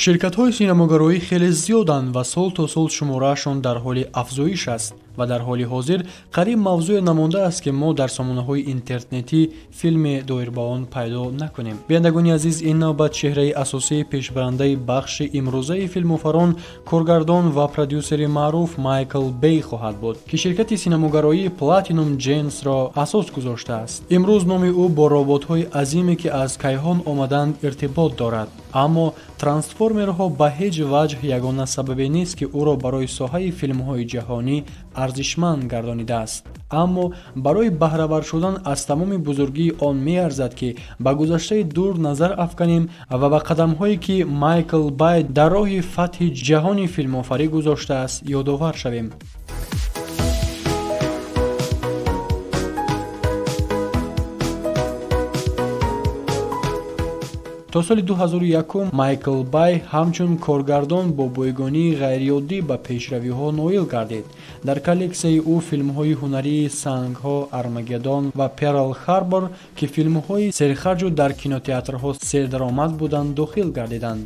Ширкатҳои синамогароӣ хеле зиёданд ва сол то сол шумораашон дар ҳоли афзоиш аст ва дар ҳоли ҳозир қариб мавзӯе намондааст, ки мо дар сомонаҳои интернетӣ филме доир ба он пайдо накунем. Бинандагони азиз, ин навбат чеҳраи асосии пешбарандаи бахши имрӯзаи филмофарон, коргардон ва продюсери маъруф Майкл Бей хоҳад буд, ки ширкати синамогароии Platinum Gems-ро асос гузоштааст. Имрӯз номи ӯ бо роботҳои азиме, ки аз кайҳон омаданд, иртибот дорад. Аммо трансформерҳо ба ҳеҷ ваҷҳ ягона сабабе нест, ки ӯро барои соҳаи филмҳои ҷаҳонӣ арзишманд гардонидааст. Аммо барои баҳравар шудан аз тамоми бузургии он меарзад, ки ба гузаштаи дур назар афканем ва ба қадамҳое, ки Майкл Бай дар роҳи фатҳи ҷаҳони филмофарӣ гузоштааст, ёдовар шавем. То соли 2001 Майкл Бай ҳамчун коргардон бо бойгонии ғайриоддӣ ба пешравиҳо ноил гардид. Дар коллексияи ӯ филмҳои ҳунарии «Сангҳо», «Армагеддон» ва «Перл Харбор», ки филмҳои серхарҷу дар кинотеатрҳо сердаромад буданд, дохил гардиданд.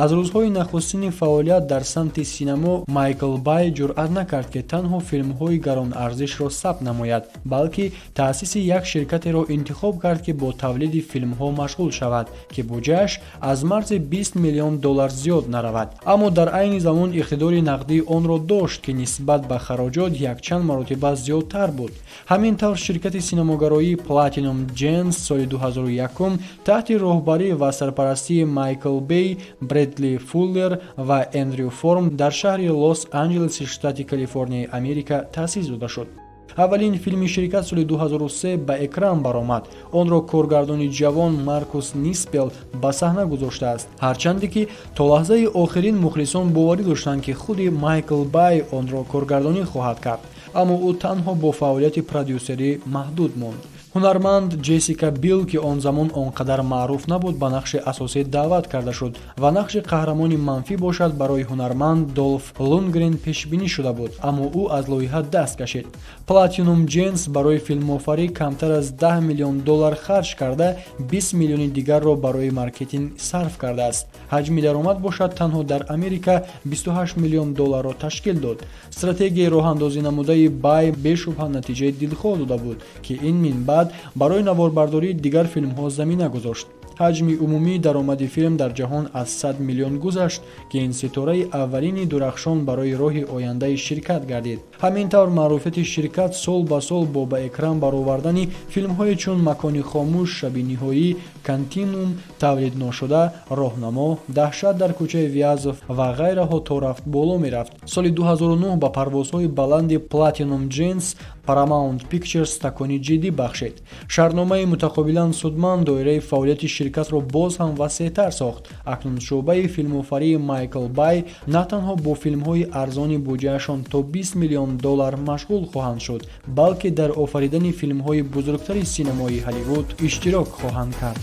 Аз рӯзҳои нахустини фаъолият дар самти синамо Майкл Бай ҷуръат накард, ки танҳо филмҳои гаронарзишро сабт намояд, балки таъсиси як ширкатеро интихоб кард, ки бо тавлиди филмҳо машғул шавад, ки буҷааш аз марзи 20 миллион доллар зиёд наравад. Аммо дар айни замон иқтидори нақдии онро дошт, ки нисбат ба хароҷот якчанд маротиба зиёдтар буд. Ҳамин тавр ширкати синамогароии Platinum Gems соли 2001 таҳти роҳбарӣ ва сарпарастии Майкл Бей, Бредли Фуллер ва Эндрю Форм дар шаҳри Лос-Анҷелеси штати Калифорнияи Америка таъсис дода шуд. Аввалин филми ширкат соли 2003 ба экран баромад. Онро коргардони ҷавон Маркус Ниспел ба саҳна гузоштааст. Ҳарчанде ки то лаҳзаи охирин мухлисон боварӣ доштанд, ки худи Майкл Бай онро коргардонӣ хоҳад кард, аммо ӯ танҳо бо фаъолияти продюсерӣ маҳдуд монд. Ҳунарманд Ҷессика Билл, ки он замон он қадар маъруф набуд, ба нақши асосӣ даъват карда шуд ва нақши қаҳрамони манфӣ бошад барои ҳунарманд Долф Лунгрен пешбинӣ шуда буд, аммо ӯ аз лоиҳа даст кашид. Platinum Gems барои филмофарӣ камтар аз 10 миллион доллар харҷ карда, 20 миллиони дигарро барои маркетинг сарф кардааст. Ҳаҷми даромад бошад танҳо дар Америка 28 миллион долларро ташкил дод. Стратегияи роҳандозӣ намудаи Бай бешубҳа натиҷаи дилхоҳ дода буд, ки ин минбаъд барои наворбардории дигар филмҳо замина гузошт. Ҳаҷми умумии даромади филм дар ҷаҳон аз 100 миллион гузашт, ки ин ситораи аввалини дурахшон барои роҳи ояндаи ширкат гардид. Ҳамин тавр маъруфияти ширкат сол ба сол бо ба экран баровардани филмҳое чун «Макони хомӯш», «Шаби ниҳоӣ», «Континуум», «Тавлид ношуда», «Роҳнамо», «Даҳшат дар кӯчаи Вязов» ва ғайраҳо то рафт боло мерафт. Соли 2009 ба парвозҳои баланди Platinum Gems Paramount Pictures такони ҷиддӣ бахшид. Шартномаи мутақобилан судманд доираи фаъолияти ширкатро боз ҳам васеътар сохт. Акнун шӯъбаи филмофарии Майкл Бай на танҳо бо филмҳои арзони буҷаашон то 20 миллион доллар машғул хоҳанд шуд, балки дар офаридани филмҳои бузургтари синамои Ҳолливуд иштирок хоҳанд кард.